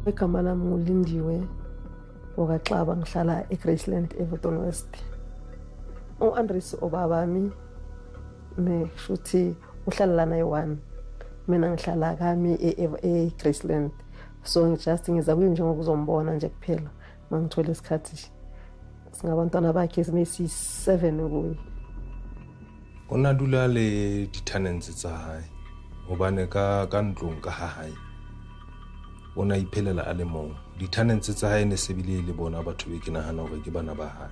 Igama lami nguLindiwe wakaXaba, ngihlala eGraceland, eVeruton West. U-Andries obabami ne shuthi uhlala lana eyi-one, mina ngihlala kami e-Graceland. So just ngiza kuye njengokuzombona nje kuphela uma ngithola isikhathi. Singabantwana bakhe siyi-7 kuye. O na dula le di-tenants tsa hae hobane ka ntlong ka ha hae o na iphelela a le mong. Di-tenants tsa hae ne se bile le bona batho be ke nahana hore ke bana ba hae.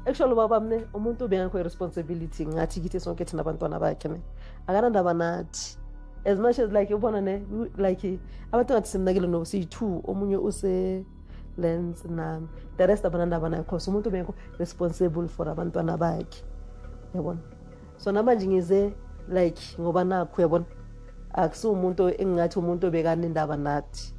Actually ubaba mne umuntu obengekho i-responsibility ngathi kithi sonke thina abantwana bakhe ne akanandaba nathi as much as like ubona ne like abantu ngathi simnakile no siyi-2, omunye use lens nami, the rest abanandaba nayo cause umuntu obengekho responsible for abantwana bakhe, yabona. So namanje ngize like ngoba nakho, yabona, akusiwumuntu engingathi umuntu obekanendaba nathi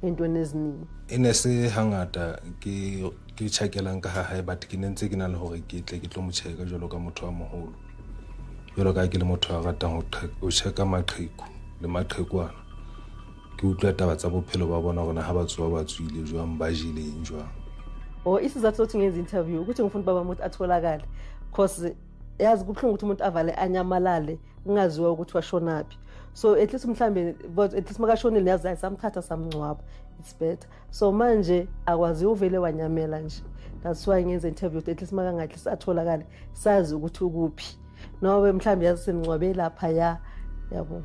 entweni eziningi. E ne se hangata ke tjhakelang ka ha hae, but ke ne ntse ke na le hore ke tle ke tlo mo tjheka jwalo ka motho a moholo, jwalo ka ke le motho a ratang ho tjheka maqheku le maqhekwana. Ke utlwa taba tsa bophelo ba bona hore na ha ba tsoha ba tswile jwang, ba jeleng jwang. Oh, isizathu sokuthi ngenze interview ukuthi ngifuna ubaba umuntu atholakale, cause yazi kubuhlungu ukuthi umuntu avale anyamalale kungaziwa ukuthi washonaphi. So at least mhlambe, but at least makashonile yazi samthatha samngcwaba, it's better. So manje akwazi uvele wanyamela nje, that's why ngenze interview at least makangathi atholakale sazi ukuthi ukuphi, nobe mhlambe yazi simngcwabe lapha ya, yabo.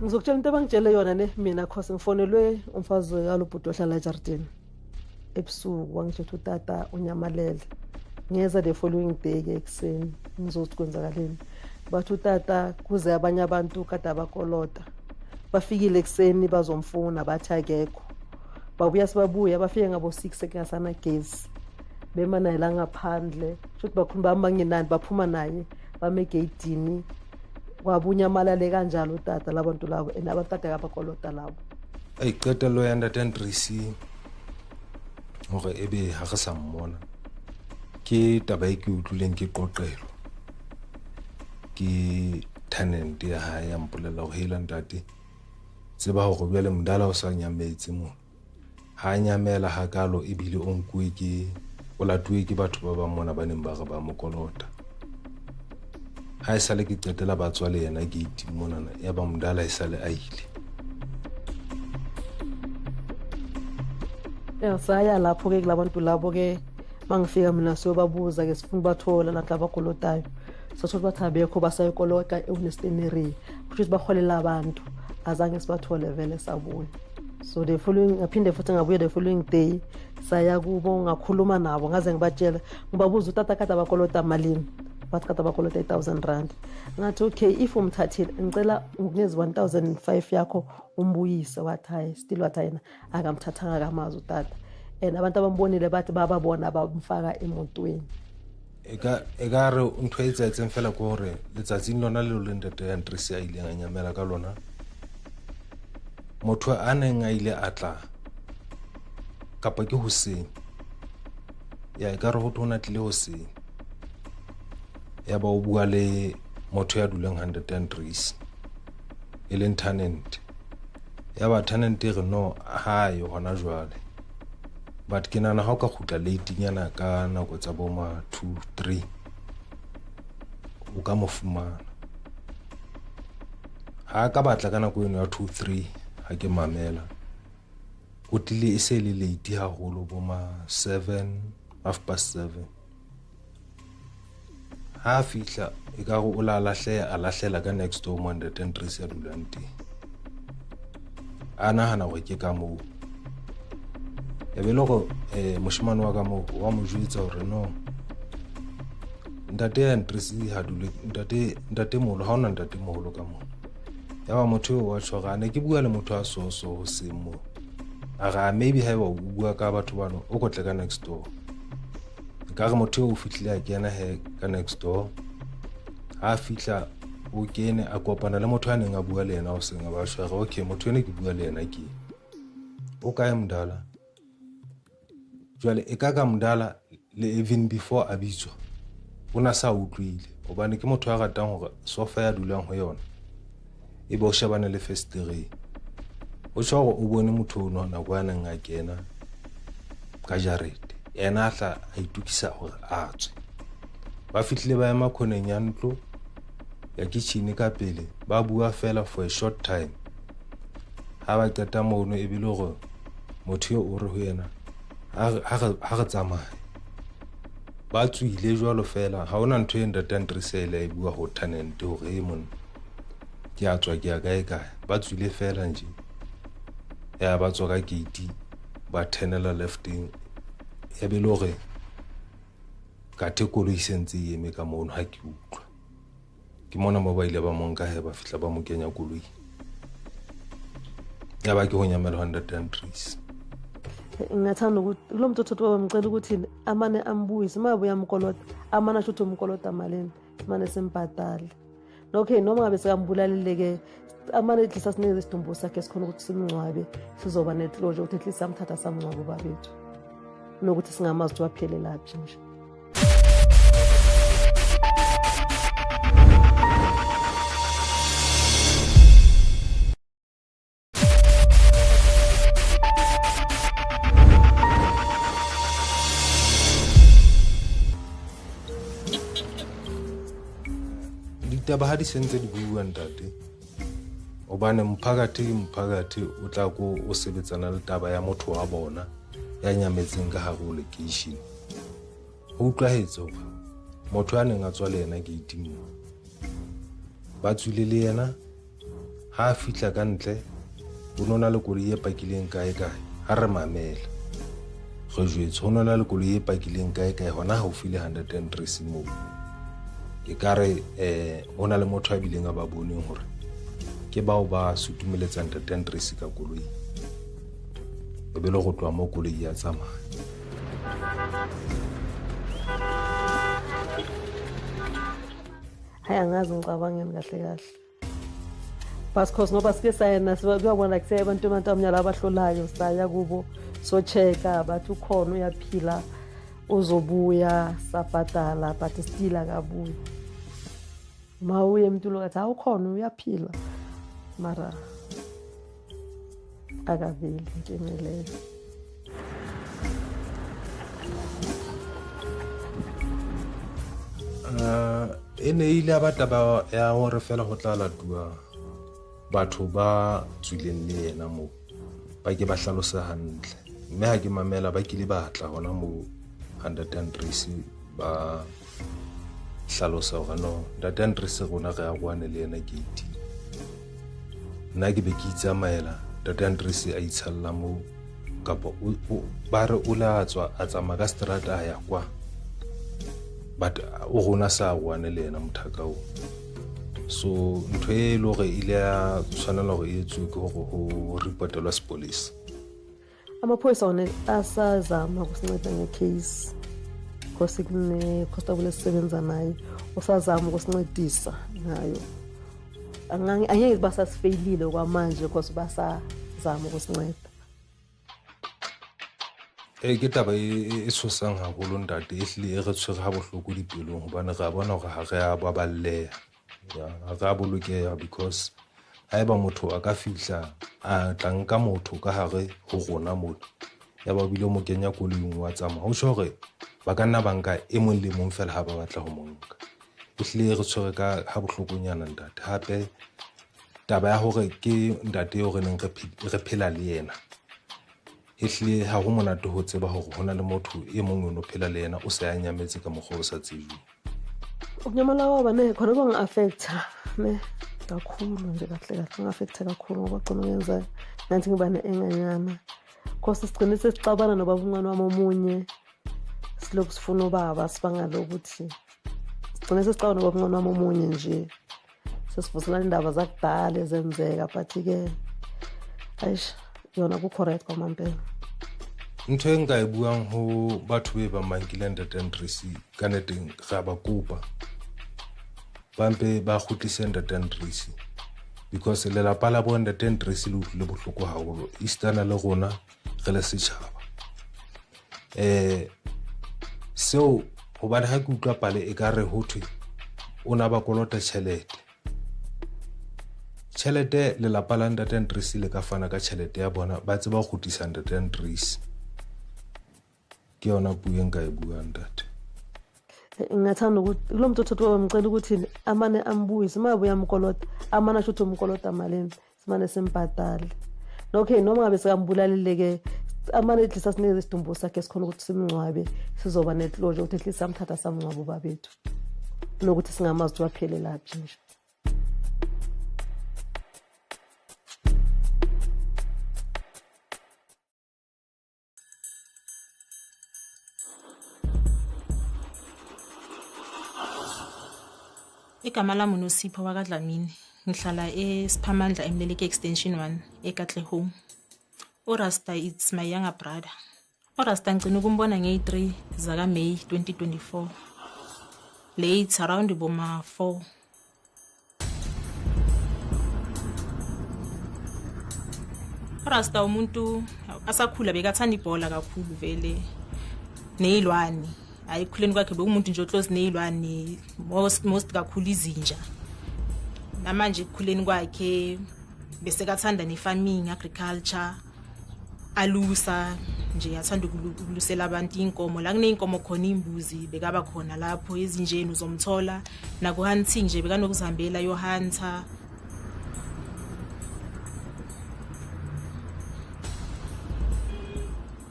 Ngizokutshela into abangitshele yona ne mina, cause ngifonelwe umfazi kalobhuti ohlala ejardini ebusuku, wangitshela ukuthi utata unyamalele. Ngeza the following day ke ekuseni ngizothi kwenzakaleni, bathi utata kuze abanye abantu kade abakolota bafikile ekuseni bazomfuna, bathi akekho. Babuya sibabuya bafike ngabo 6 kungasanagezi, bema naye la ngaphandle, shuthi bakhuluma bangenani, baphuma naye bame egeyidini, kwabunyamalale kanjalo utata labantu labo and abantu kade abakolota labo. Ai, qetello ya ntate Andries hore ebe ha re sa mmona ke taba e ke utlwileng ke qoqelwa ke tenant ya hae ya mpolella hore hela ntate, tseba hore jwale mdala o sa nyametse mona, ha nyamela hakalo ebile o nkuwe ke o latuwe ke batho ba bang mona ba neng ba re ba mo kolota. Ha e sale ke qetela ba tswa le yena gate monana, ya ba mdala e sale a ile. Ya saya lapho ke kulabantu labo ke mangifika mina siyobabuza ke sifuna bathola la abakolotayo. Sothola bathi abekho basayikolota eWestern area, kusho ukuthi baholela abantu, azange sibathole vele sabuya. So the following ngaphinde futhi ngabuya the following day, saya kubo ngakhuluma nabo ngaze ngibatshela ngibabuza utata kade abakolota malini, bathi kade abakolota 1000 rand. Ngathi okay, if umthathile ngicela nginikeze 1005 yakho umbuyise. Wathi hayi, still wathi yena akamthathanga kamazi utata, and abantu abambonile bathi bababona bamfaka emotweni. E ka re ntho e etsahetseng fela ke hore letsatsing lona leo le ntate Andries a ileng a nyamela ka lona, motho a neng a ile a tla kapa ke hoseng, ya e ka re ho thwe o na tlile hoseng, ya ba o bua le motho ya dulang ha ntate Andries e leng tenant, ya ba tenant e re no ha yo hona jwale, but ke nahana ha o ka kgutla late-nyana ka nako tsa bo ma 2 3 o ka mo fumana. Ha ka batla ka nako eno ya 2 3 ha ke mamela, o tlile e se le late haholo bo ma 7 7:30. Ha fihla e ka re o la lahleha, a lahlela ka next door mo ntate Andries ya dulang teng, a nahana hore ke ka moo. Ya be le hore moshemane wa ka moo wa mo jwetsa hore no ntate Andries ha dule, ntate moholo, ha hona ntate moholo ka mona. Ya ba motho eo wa tjho hore a ne ke bua le motho a so so hoseng moo, a re maybe haeba o bua ka batho bano o kotle ka next door. Ka re motho eo o fihlile a kena he ka next door, ha fihla o kene a kopana le motho a neng a bua le yena hoseng, a ba tjho hore okay motho ene ke bua le yena ke o kae mdala. Jwale e ka mdala le even before a bitswa O na sa utlwile hobane ke motho ya ratang hore sofa ya dulang ho yona e be o shebane le festereng. O tjho hore o bone motho ono nako ya neng a kena ka jarete, yena a tla a itokisa hore a tswe. Ba fihlile ba ema khoneng ya ntlo ya kitchen ka pele, ba bua fela for a short time. Ha ba qeta mono e bile hore motho eo o re ho yena ha re tsamaye. Ba tswile jwalo fela, ha hona ntho e ntate Andries a ile a e bua ho tenant hore e monna ke a tswa ke ya kae kae. Ba tswile fela nje, ya ba tswa ka gate ba turnela lefteng, ya be le hore kathe koloi se ntse e eme ka mono ha ke utlwa. Ke mona mo ba ile ba mo nka he ba fihla ba mo kenya koloi. Ya ba ke ho nyamela ho ntate Andries. Ngingathanda ukuthi kulo muntu othatha ubaba ngicela ukuthi amane ambuyise, uma ebuya amkolota, amane asho ukuthi umkolota malini, simane simbhadale. Okay, noma ngabe sekambulalile-ke, amane at least asinikeze isidumbu sakhe sikhona ukuthi simngcwabe, sizoba ne-closure ukuthi at least samthatha samngcwaba ubabethu, nokuthi singamazi ukuthi waphelelaphi nje. Ditaba ha di sentse di bua ntate, hobane mphakathi ke mphakathi o tla ko o sebetsana le taba ya motho wa bona ya nyametseng ka hare ho lekeishene. Ho utlwahetse hore motho ya neng a tswa le yena gate-ing moo, ba tswile le yena, ha a fihla ka ntle ho no na le koloi e pakileng kae kae. Ha re mamela re jwetse ho no na le koloi e pakileng kae kae hona haufi le 103 moo. E ka re ho na le motho a bileng a ba boneng hore ke bao ba sutumeletsang ntate Andries ka koloi, e be le go tloha mo koloi ya tsamaya. Hayi, angazi ngicabangeni kahle kahle, but cause ngoba sike sayena kuyabona kuse abantu abamnyama abahlolayo, saya kubo so check-a bathi ukhona uyaphila uzobuya, sabhadala but still akabuyi. Ma uye emntwini kathi awukhona uyaphila, mara akaveli inkinga leyo. E ne ile ya ba taba ya hore fela ho tla latuwa batho ba tswileng le yena moo, ba ke ba hlalose hantle. Mme ha ke mamela ba kile ba tla hona moo ntate Andries ba hlalosa hore no ntate Andries rona re a rwane le yena gate. Nna ke be ke itsamaela, ntate Andries a itshalla moo, kapa ba re o la tswa a tsamaya ka strata a ya kwa, but o rona sa rwane le yena mothaka oo. So ntho e le hore ile ya tshwanela hore e etsuwe ke hore ho reportelwa sepolesa. Amaphoyisa wona asazama ukusinceda nge-case, because kune-constable esisebenza naye usazama ukusincedisa ngayo. Angeke basasifeyilile kwamanje because basazama ukusinceda. Ke taba e tshosang haholo ntate, e hlile e re tshwere ha bohloko dipelong hobane re a bona hore ha re a baballeha, ha re a bolokeha, because haeba motho a ka fihla a tla nka motho ka hare ho rona mona, ya ba o bile o mo kenya koloing wa tsamaya, ho tjho hore ba ka nna ba nka e mong le mong fela ha ba batla ho mo nka. E hlile e re tshwere ka ha bohlokonyana ntate. Hape taba ya hore ke ntate eo re neng re phela le yena, e hlile ha ho monate ho tseba hore ho na le motho e mong o no phela le yena o se a nyametse ka mokgwa o sa tsejweng. Ukunyamala kwaba ne khona kwangi-affect-a ne kakhulu nje, kahle kahle ngi-affect-a kakhulu ngoba gcina ngenza ngathi ngiba ne-enganyana, cause sigcine sesixabana nobaba umncane wami omunye, silokhu sifuna ubaba sibangale ukuthi sigcine sesixabana nobaba umncane wami omunye nje, sesivuselana indaba zakudala ezenzeka, but-ke eish yona ku-correct kwamampela. Ntho e nka e buang ho batho be bang ba nkile ntate Andries ka nnete re a ba kopa ba mpe ba kgutlise ntate Andries, because lelapa la bo ntate Andries le utlwile bohloko haholo esitana le rona re le setjhaba. Seo Hobane ha ke utlwa pale e ka re ho thwe o na ba kolota tjhelete. Tjhelete lelapa la ntate Andries le ka fana ka tjhelete ya bona, ba tseba ho kgutlisa ntate Andries. Ke yona puo e nka e buang ntate. Ngingathanda ukuthi kulo muntu othatha ubaba ngicela ukuthi amane ambuyise, uma ebuya amkolota, amane asho ukuthi umkolota malini, simane simbhadale. Okay, noma ngabe sekambulalile-ke, amane at least asinikeze isidumbu sakhe sikhona ukuthi simngcwabe, sizoba ne-closure ukuthi at least samthatha samngcwaba ubabethu. Nokuthi singamazi ukuthi waphelelaphi nje. Igama lami uNosipho wakaDlamini. Ngihlala eSiphamandla eMleleke Extension 1 eKatlehong. URasta it's my younger brother. URasta ngicina ukumbona ngeyi-3 zakaMay 2024. Late around boma 4. URasta umuntu asakhula bekathanda ibhola kakhulu vele neyilwane. Hayi ekukhuleni kwakhe bekumuntu nje oclose neyilwane, most kakhulu izinja. Namanje ekukhuleni kwakhe bese kathanda ne-farming, agriculture, alusa nje, athanda ukulusela abantu inkomo. La kuneyinkomo khona imbuzi bekaba khona lapho, ezinjeni uzomthola, naku-hunting nje bekanokuzihambela yo-hunter.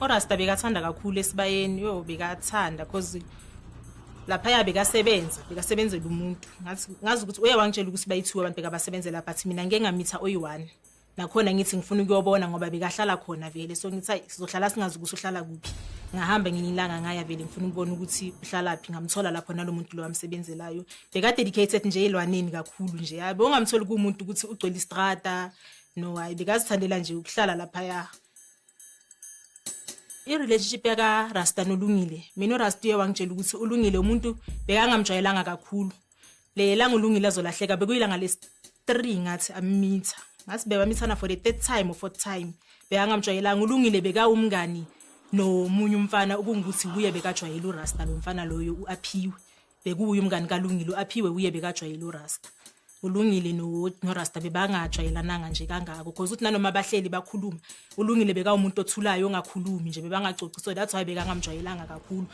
URasta bekathanda kakhulu esibayeni, yo bekathanda cause laphaya bekasebenza, bekasebenzela umuntu. Ngazi ukuthi uye wangitshela ukuthi bayithiwe abantu bekabasebenzela, but mina ngeke ngamitha oyi-1. Nakhona ngithi ngifuna ukuyobona ngoba bekahlala khona vele, so ngithi hayi sizohlala singazi ukuthi uhlala kuphi. Ngahamba ngelinye ilanga ngaya vele ngifuna ukubona ukuthi uhlalaphi, ngamthola lapho nalo muntu lo amsebenzelayo. Beka dedicated nje elwaneni kakhulu nje. Hayi bewungamtholi kumuntu ukuthi ugcwele istrata, no hayi bekazithandela nje ukuhlala laphaya. I-relationship yaka Rasta noLungile, mina uRasta uye wangitshela ukuthi uLungile umuntu bekangamjwayelanga kakhulu. Le langa uLungile azolahleka bekuyilanga lesi-3 ngathi amitha. Ngathi bebamithana for the third time or fourth time. Bekangamjwayelanga uLungile, bekawumngani nomunye umfana okungukuthi uye bekajwayele uRasta, lo mfana loyo uAphiwe. Bekuwuye umngani kaLungile, uAphiwe uye bekajwayele uRasta. uLungile noRasta bebangajwayelananga nje kangako, because uthi nanoma abahleli bakhuluma, uLungile bekawumuntu othulayo ongakhulumi nje, bebangacoci, so that's why bekangamjwayelanga kakhulu.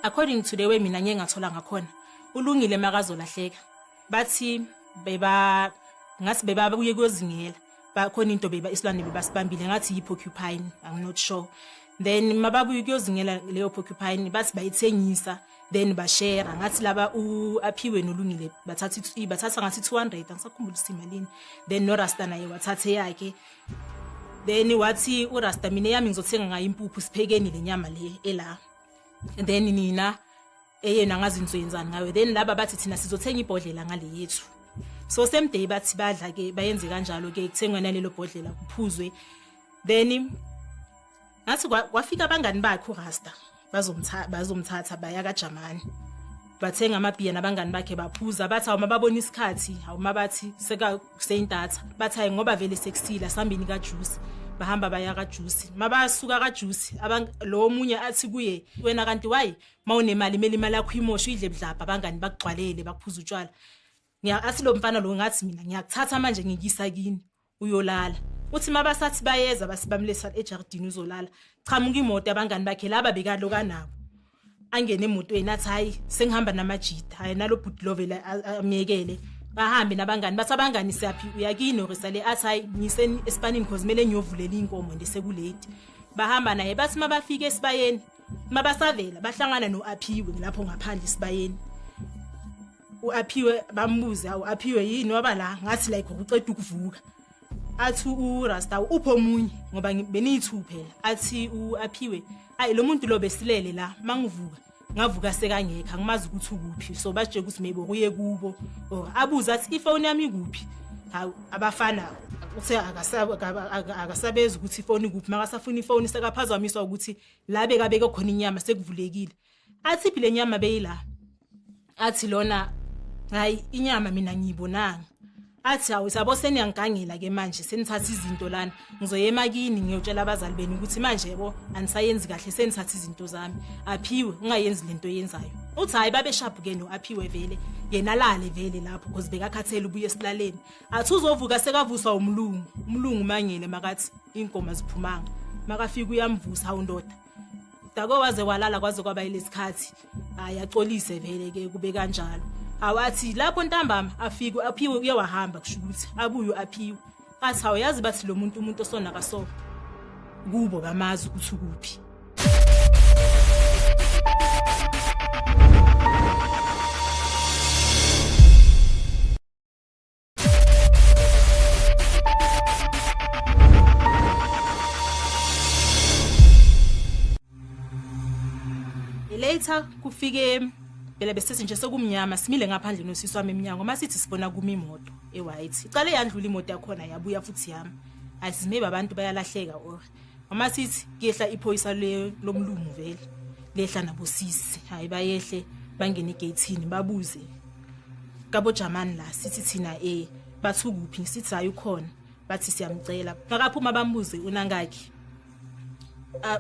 According to the way mina ngeke ngathola ngakhona, uLungile makazolahleka bathi beba ngathi bebabuye kuyozingela, bakhona into beba isilwane bebasibambile ngathi yi-porcupine, I'm not sure. Then mababuye kuyozingela leyo porcupine bathi bayithengisa, then bashare ngathi laba uAphiwe noLungile bathatha ngathi 200, angisakhumbuli simalini. Then noRasta naye wathatha eyakhe. Then wathi uRasta mina yami ngizothenga ngayo impuphu, siphekeni le nyama le ela, and then nina eyena ngazi nizoyenzani ngayo. Then laba bathi thina sizothenga ibhodlela ngale yethu. So same day bathi badla ke, bayenze kanjalo ke, kuthengwa nalelo bhodlela kuphuzwe. Then ngathi kwafika abangani bakhe uRasta bazomthatha baya kaJamani, bathenga amabhiya nabangani bakhe baphuza. Bathi awuma babona isikhathi, awuma bathi seka kuseyintatha, bathi hayi ngoba vele sekusile asihambeni kaJuice. Bahamba baya kaJuice. Mabasuka kaJuice, lo omunye athi kuye wena kanti why mawunemali imele imali yakho imoshe uyidle budlabha, abangani bakugcwalele bakuphuza utshwala. Athi lo mfana lo ngathi mina ngiyakuthatha manje ngikisa kini uyolala. Uthi mabasathi bayeza basibamlesa ejardini uzolala, chamuka imoto abangani bakhe laba bekaloka nabo, angene emotweni athi hayi sengihamba namajita, hayi nalo bhuti lo vele amyekele bahambe nabangani. Bathi abangani siyaphi, uyakini or sale? Athi hayi ngise esipanini cause kumele ngiyovulela inkomo nje sekulate. Bahamba naye, bathi mabafika esibayeni mabasavela bahlangana noAphiwe lapho ngaphandle esibayeni. uAphiwe bambuze, awu Aphiwe yini waba la? Ngathi like ukuceda ukuvuka. Athi uRasta upho omunye ngoba beniyithu phela. Athi uAphiwe ayi lo muntu lo besilele la, mangivuka ngavuka sekangekho, angimazi ukuthi ukuphi. So baje ukuthi maybe kuye kubo or abuza athi ifoni yami ikuphi. Hawu abafana uthe akasabeza ukuthi ifoni ikuphi, makasafuna ifoni sekaphazamiswa ukuthi la bekabeke khona inyama sekuvulekile. Athi phi le nyama beyila? Athi lona hayi inyama mina ngiyibonanga. Athi hawu sabo seniyangigangela ke manje, senithatha izinto lana, ngizoyema kini ngiyotshela abazali benu ukuthi manje yebo anisayenzi kahle, senithatha izinto zami. Aphiwe ungayenzi lento oyenzayo. Uthi hayi babe sharp ke no Aphiwe vele, yena lale vele lapho because bekakhathele ubuye esilaleni. Athi uzovuka sekavuswa umlungu, umlungu mangele makathi inkomo ziphumanga, makafika uyamvusa, hawu ndoda dako waze walala kwaze kwaba yilesikhathi. Hayi axolise vele ke kube kanjalo. Awathi lapho ntambama afike Aphiwe uye wahamba, kusho ukuthi abuye Aphiwe athi hawu yazi bathi lo muntu umuntu osona kaso kubo bamazi ukuthi ukuphi. Later kufike phela bese nje sekumnyama, simile ngaphandle nosisi wami eminyango, masithi sibona kuma imoto e-white, icale yandlula imoto yakhona yabuya futhi yami. Ayisime abantu bayalahleka or mama sithi kuyehla iphoyisa lomlungu vele lehla nabosisi, hayi bayehle bangene egate-ini babuze kabo Jamani la, sithi thina bathi ukuphi, sithi hayi ukhona, bathi siyamcela. Makaphuma bambuze unangakhi,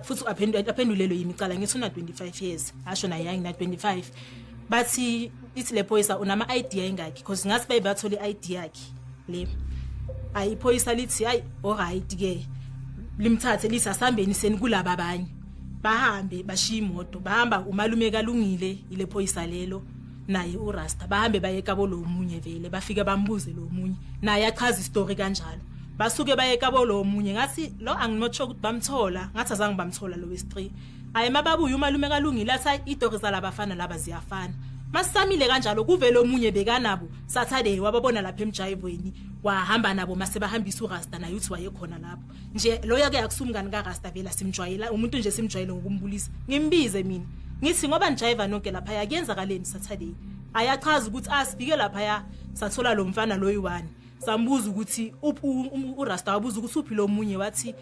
futhi aphendulelwe yimi icala, ngithi una 25 years, asho naye ngina 25. Bathi ithi le phoyisa unama ID engakhi, because ngathi baye bathola i-ID yakhe le. Ayi iphoyisa lithi hayi alright ke, limthathe lithi asambeni seni kulaba abanye, bahambe bashiya imoto, bahamba umalume kalungile ile phoyisa lelo naye uRasta, bahambe baye kabo lo munye vele, bafike bambuze lo munye naye achaza istory kanjalo, basuke baye kabo lo munye. Ngathi lo anginotsho ukuthi bamthola, ngathi azange bamthola lo wesi3. Hayi mababuye umalume kalungile athi istory zalabafana laba ziyafana. Masisamile kanjalo kuvele omunye bekanabo Saturday, wababona lapha emjayivweni wahamba nabo, mase bahambisa uRasta naye uthi wayekhona lapho nje. Loyo ke akusumngani kaRasta vele, simjwayela umuntu nje simjwayele ngokumbulisa. Ngimbize mina ngithi ngoba nijayiva nonke lapha kuyenzakaleni Saturday? Ayachaza ukuthi asifike lapha sathola lo mfana lo yi-1, sambuza ukuthi uRasta, wabuza ukuthi uphi lo munye, wathi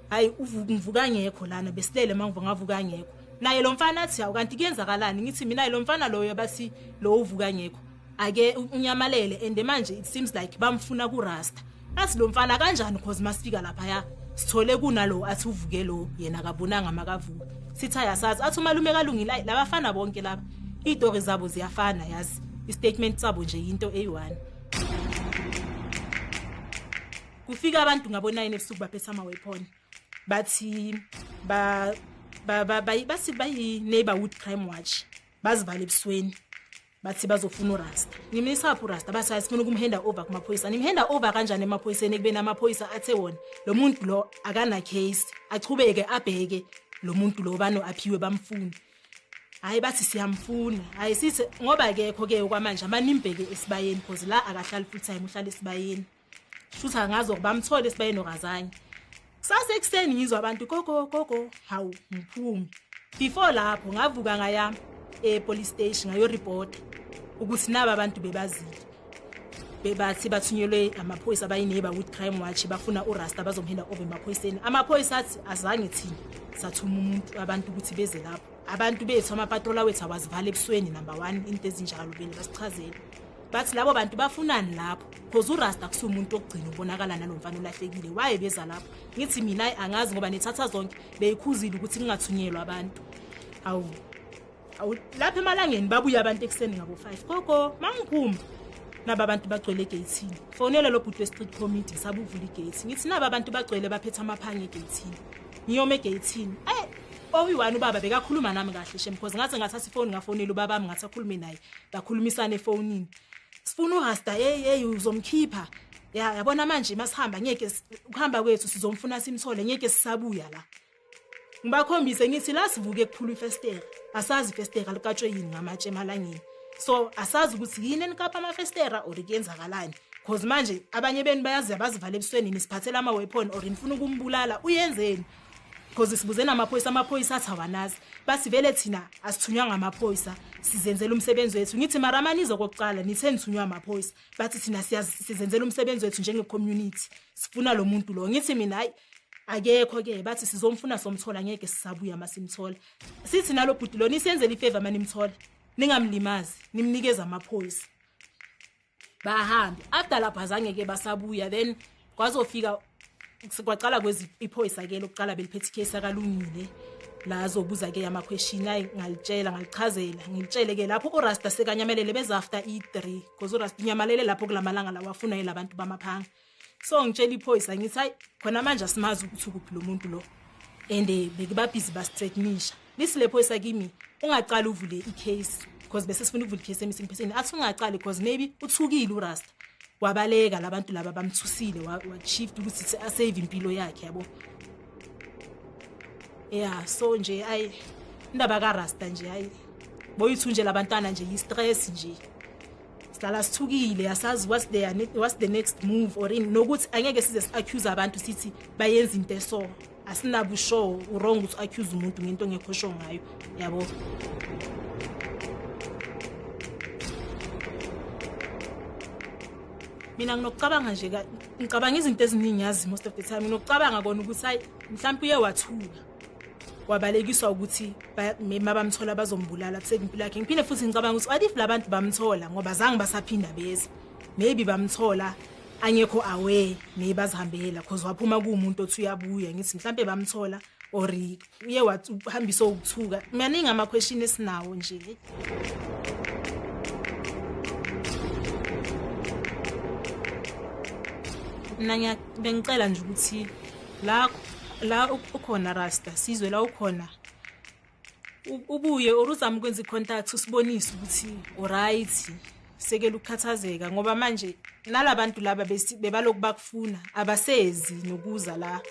hayi ngivuka ngekho lana, besilele mangivuka ngavuka ngekho naye lo mfana. Athi hawu kanti kuyenzakalani? Ngithi mina lo mfana loyo bathi lo uvuka ngekho ake unyamalele and manje it seems like bamfuna kuRasta. Athi lo mfana kanjani, cause masifika lapha sithole kunalo athi uvuke lo yena akabonanga makavuka. Sithi ayasazi. Athi umalume kalungile labafana bonke laba izitori zabo ziyafana, yazi istatement sabo nje into eyi-1. Kufika abantu ngabo 9 ebusuku baphethe ama-weapon, bathi ba ba ba bathi bayi neighborhood crime watch, bazivala ebusweni, bathi bazofuna uRasta. Ngimnisaphi uRasta? Bathi hayi sifuna ukumhanda over kumaphoyisa. Nimhanda over kanjani emaphoyiseni ekubeni amaphoyisa athe wona lo muntu lo akana case, achubeke abheke lo muntu lo bano Aphiwe bamfuna? Hayi bathi siyamfuna. Hayi sithi ngoba akekho ke okwamanje, amanimbheke esibayeni because la akahlali full time, uhlala esibayeni. Futhi angazi bamthole esibayeni okazanye. Kusasa ekuseni ngizwa abantu gogo gogo, hawu ngiphumi. Before lapho ngavuka ngaya e-police station ngayoripota ukuthi naba abantu bebazile, bebathi bathunyelwe amaphoyisa abayi-neighborhood crime watch, bafuna uRasta bazomhenda over emaphoyiseni. Amaphoyisa athi azange thina sathuma umuntu abantu ukuthi beze lapho, abantu bethu amapatrola wethu awazivala ebusweni number 1, into ezinjalo. Vele basichazele bathi labo bantu bafunani lapho, cause uRasta kusumuntu okugcina ubonakala nalo mfana olahlekile, waye beza lapho. Ngithi mina angazi ngoba nithatha zonke beyikhuzile ukuthi kungathunyelwa abantu. Awu awu lapha emalangeni babuya abantu ekuseni ngabo 5, gogo mangiphuma naba abantu bagcwele egeyithini. Fonela lo bhuti we-street committee, ngisabuvula igate, ngithi naba abantu bagcwele baphethe amaphanga egeyithini. Ngiyoma egeyithini, oyi-one ubaba bekakhuluma nami kahle shem, because ngathi ngathatha ifoni ngafonela ubabami, ngathi akhulume naye, bakhulumisana efonini, sifuna uRasta. Hey hey, uzomkhipha ya, yabona manje masihamba ngeke ukuhamba kwethu sizomfuna simthole, ngeke sisabuya la. Ngibakhombise ngithi la sivuke kuphula ifestera, asazi ifestera likatshwe yini ngamatshe emalangeni, so asazi ukuthi yini enikapha amafestera or kuyenzakalani, cause manje abanye benu bayazi abazivala ebusweni, nisiphathela ama-weapon or nifuna ukumbulala, uyenzeni? Because sibuze namaphoyisa, amaphoyisa athi awanazi, bathi vele thina asithunywa ngamaphoyisa, sizenzela umsebenzi wethu. Ngithi mara manizo kokuqala nithe nithunywa amaphoyisa, bathi thina sizenzela umsebenzi wethu njenge-community, sifuna lo muntu lo. Ngithi mina hayi akekho ke, bathi sizomfuna somthola, ngeke sisabuya masimthola. Sithi nalo bhuti lo nisenzele ifavor manimthola, ningamlimazi, nimnikeze amaphoyisa. Bahambe after lapho, azange-ke basabuya. Then kwazofika kwacala kwezi iphoyisa-ke lokuqala beliphethe ikhesi akalungile la, azobuza-ke ama-question. Ayi, ngalitshela, ngalichazela, ngilitshele-ke lapho uRasta sekanyamelele, beza after i-3, because uRasta unyamalele lapho kula malanga lawa afuna yila bantu bamaphanga. So ngitshela iphoyisa, ngithi, "Hayi, khona manje asimazi ukuthi ukuphi lo muntu lo, and bekubabhizi basithreatenisha." Lithi le phoyisa kimi, "Ungaqali uvule i-case," because bese sifuna ukuvula i-case e-missing person. Athi, "Ungaqali because maybe uthukile uRasta, wabaleka, labantu laba bamthusile, wa-shift ukuthi asave impilo yakhe," yabo. Yeah, so nje ayi, indaba kaRasta nje, hayi, boyithu nje labantwana nje yi-stress nje. Sihlala sithukile, asazi what's the next move or in nokuthi angeke size si-accuse abantu sithi bayenza into eso, asinabo sure. U-wrong ukuthi accuse umuntu ngento ongekho sure ngayo, yabo. Mina nginokucabanga nje, ngicabanga izinto eziningi, yazi, most of the time nginokucabanga kona ukuthi hayi, mhlawumbe uye wathuka, wabalekiswa ukuthi mabamthola bazombulala, kuseka impilo yakhe. Ngiphinde futhi ngicabanga ukuthi what if labantu bamthola, ngoba zange basaphinda beza, maybe bamthola angekho aware, maybe bazihambela because waphuma kuwumuntu othi uyabuya. Ngithi mhlambe bamthola or uye wahambiswa ukuthuka. Maningi ama-question esinawo nje. Mina bengicela nje ukuthi la ukhona Rasta, sizwe la ukhona, ubuye or uzame ukwenza i-contact, usibonise ukuthi uright, sekela ukukhathazeka, ngoba manje nalabantu laba bebaloku bakufuna, abasezi nokuza la.